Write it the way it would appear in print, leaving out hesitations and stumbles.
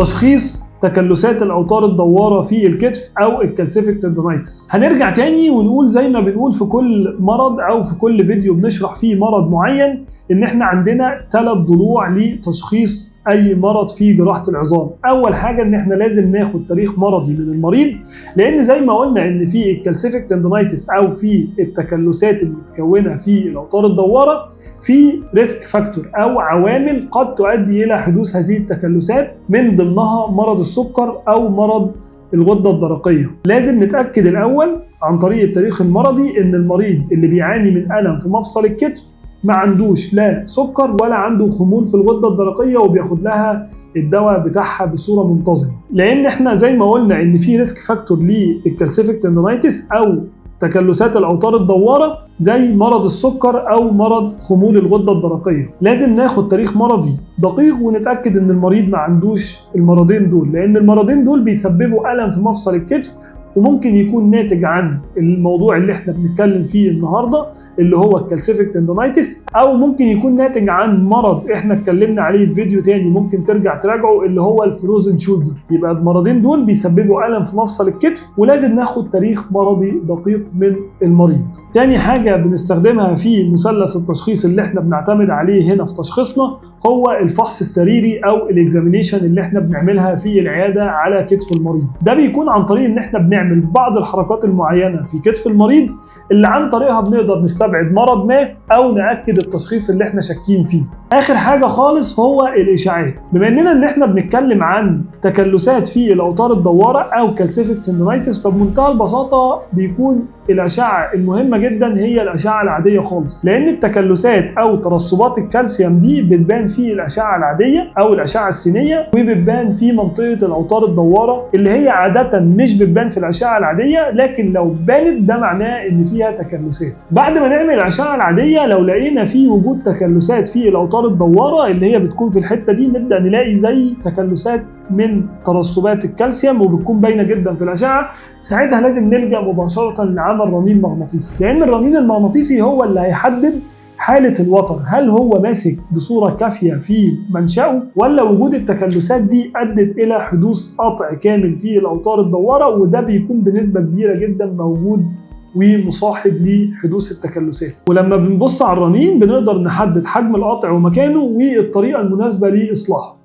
تشخيص تكلسات الاوتار الدواره في الكتف او ال calcific tendinitis. هنرجع تاني ونقول زي ما بنقول في كل مرض او في كل فيديو بنشرح فيه مرض معين، ان احنا عندنا 3 ضلوع لتشخيص اي مرض في جراحه العظام. اول حاجة ان احنا لازم ناخد تاريخ مرضي من المريض، لان زي ما قلنا ان في ال calcific tendinitis او في التكلسات المتكونه في الاوتار الدواره في risk factor او عوامل قد تؤدي الى حدوث هذه التكلسات، من ضمنها مرض السكر او مرض الغدة الدرقية. لازم نتاكد الاول عن طريق التاريخ المرضي ان المريض اللي بيعاني من الم في مفصل الكتف ما عندوش لا سكر ولا عنده خمول في الغدة الدرقية وبياخد لها الدواء بتاعها بصورة منتظمة، لان احنا زي ما قلنا ان في risk factor لل calcific tendinitis او تكلسات الاوتار الدواره زي مرض السكر او مرض خمول الغدة الدرقية. لازم ناخد تاريخ مرضي دقيق ونتاكد ان المريض ما عندوش المرضين دول، لان المرضين دول بيسببوا الم في مفصل الكتف، وممكن يكون ناتج عن الموضوع اللي احنا بنتكلم فيه النهارده اللي هو ال calcific tendinitis، او ممكن يكون ناتج عن مرض احنا اتكلمنا عليه في فيديو تاني ممكن ترجع تراجعه اللي هو ال frozen shoulder. يبقى المرضين دول بيسببوا الم في مفصل الكتف، ولازم ناخد تاريخ مرضي دقيق من المريض. تاني حاجة بنستخدمها في مثلث التشخيص اللي احنا بنعتمد عليه هنا في تشخيصنا هو الفحص السريري او ال examination اللي احنا بنعملها في العيادة على كتف المريض. ده بيكون عن طريق ان احنا بنعمل بعض الحركات المعينة في كتف المريض اللي عن طريقها بنقدر نستبعد مرض ما او ناكد التشخيص اللي احنا شاكين فيه. اخر حاجة خالص هو الاشاعات. بما اننا ان احنا بنتكلم عن تكلسات في الاوتار الدواره او calcific tendinitis، فبمنتهى البساطة بيكون الاشعة المهمة جدا هي الاشعة العادية خالص، لان التكلسات او ترسبات الكالسيوم دي بتبان في الاشعة العادية او الاشعة السينيه، وبتبان في منطقة الاوتار الدواره اللي هي عادة مش بتبان في الاشعة العادية، لكن لو بانت ده معناه ان فيها تكلسات. بعد ما نعمل الاشعة العادية لو لقينا في وجود تكلسات في الاوتار الدواره اللي هي بتكون في الحتة دي، نبدا نلاقي زي تكلسات من ترسبات الكالسيوم وبتكون باينة جدا في الاشعة. ساعتها لازم نلجا مباشرة لعمل رنين مغناطيسي، لان الرنين المغناطيسي هو اللي هيحدد حالة الوتر، هل هو ماسك بصورة كافية في منشأه ولا وجود التكلسات دي أدت إلى حدوث قطع كامل في الأوتار الدوارة، وده بيكون بنسبة كبيرة جدا موجود ومصاحب لحدوث التكلسات. ولما بنبص على الرنين بنقدر نحدد حجم القطع ومكانه والطريقة المناسبة لإصلاحه.